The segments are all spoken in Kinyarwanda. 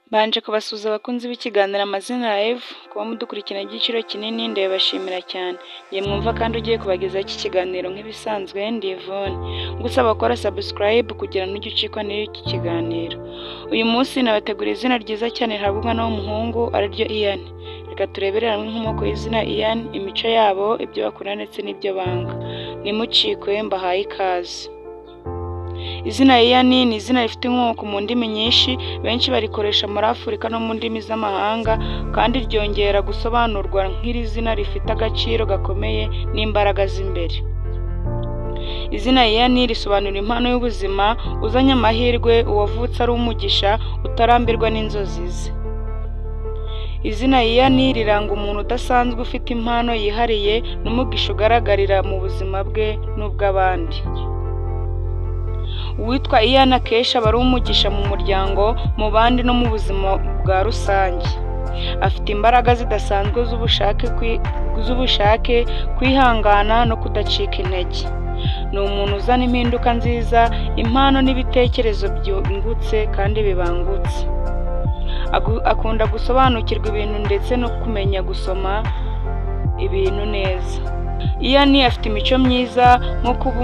Mbanje kubasuhuza abakunzi b'ikiganiro Amazina Live, kuba mudukurikirana igiciro kinini ndabibashimira cyane. Njye mwumva kandi ugiye kubagezaho iki kiganiro nk'ibisanzwe ndi Yvonne. Ngusaba gukora subscribe kugira ntujye ucikwa n'iki kiganiro. Uyu munsi nabateguriye izina ryiza cyane rihabwa umwana w'umuhungu, ariryo Ian. Reka turebere hamwe inkomoko y'izina Ian, imico yabo, ibyo bakunda ndetse n'ibyo banga. Ntimucikwe, mbahaye ikaze. Izina Ian ni izina rifite inkomoko mu ndimi nyinshi, benshi barikoresha muri Afurika no mu ndimi z'amahanga, kandi ryongera gusobanurwa nk'iri zina rifite agaciro gakomeye n'imbaraga z'imbere. Izina Ian risobanura impano y'ubuzima, uzanye amahirwe, uwavutse ari umugisha, utarambirwa n'inzozi ze. Izina Ian riranga umuntu udasanzwe, ufite impano yihariye n'umugisha ugaragarira mu buzima bwe n'ubw'abandi. Uwitwa Ian akenshi aba ari umugisha mu muryango, mu bandi no mu buzima bwa rusange. Afite imbaraga zidasanzwe z'ubushake, kwihangana no kudacika intege. Ni umuntu uzana impinduka nziza, impano n'ibitekerezo byungutse kandi bibangutse. Akunda gusobanukirwa ibintu ndetse no kumenya gusoma ibintu neza. Ian afite imico myiza nko kuba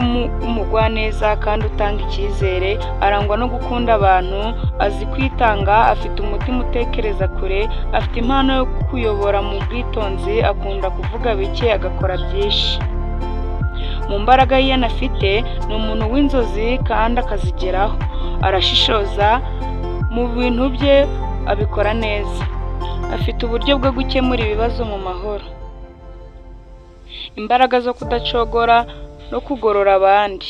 umugwaneza kandi utanga icyizere, arangwa no gukunda abantu, azi kwitanga, afite umutima utekereza kure, afite impano yo kuyobora mu bwitonzi, akunda kuvuga bike agakora byinshi. Mu mbaraga Ian afite, ni umuntu w'inzozi kandi akazigeraho, arashishoza, mu bintu bye abikora neza. Afite uburyo bwo gukemura ibibazo mu mahoro. Imbaraga zo kudacogora no kugorora abandi.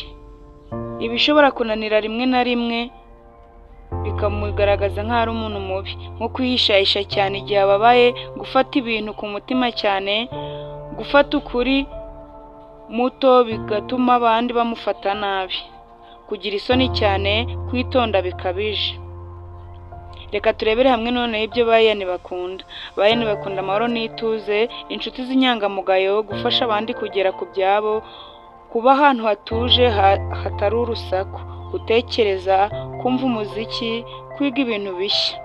Ibishobora kunanira rimwe na rimwe bikamugaragaza nk'aho ari umuntu mubi, nko kwihishahisha cyane igihe ababaye, gufata ibintu ku mutima cyane, gufata ukuri muto bigatuma abandi bamufata nabi, kugira isoni cyane, kwitonda bikabije. Reka turebere hamwe noneho ibyo ba Ian bakunda. Ba Ian bakunda amahoro n'ituze, inshuti z'inyangamugayo, gufasha abandi kugera ku byabo, kuba ahantu hatuje hatari urusaku, gutekereza, kumva umuziki, kwiga ibintu bishya.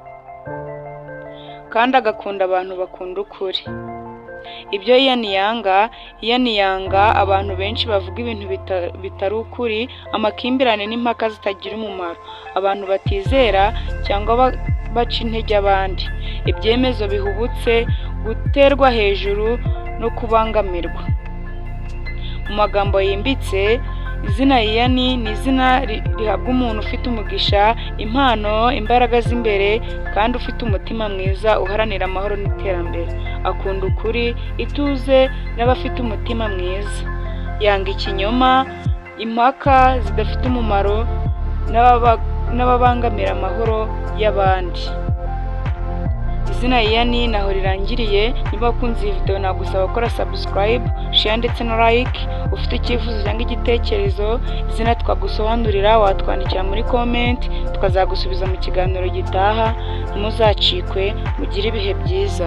Kandi agakunda abantu bakunda ukuri. Ibyo Ian yanga: Ian yanga abantu benshi bavuga ibintu bitari ukuri, amakimbirane n'impaka zitagira umumaro, abantu batizera cyangwa baca intege abandi, ibyemezo bihubutse, guterwa hejuru no kubangamirwa. Mu magambo yimbitse, izina Ian ni izina rihabwa umuntu ufite umugisha, impano, imbaraga z'imbere kandi ufite umutima mwiza uharanira amahoro n'iterambere. Akunda ukuri, ituze n'abafite umutima mwiza. Yanga ikinyoma, impaka zidafite umumaro n'ababangamira amahoro y'abandi. Izina Ian ntaho rirangiriye. Niba wakunze iyi video, nagusaba gukora subscribe, share ndetse na like. Ufite icyifuzo cyangwa igitekerezo, izina twagusobanurira, watwandikira muri comment, tukazagusubiza mu kiganiro gitaha. Ntimuzacikwe, mugire ibihe byiza.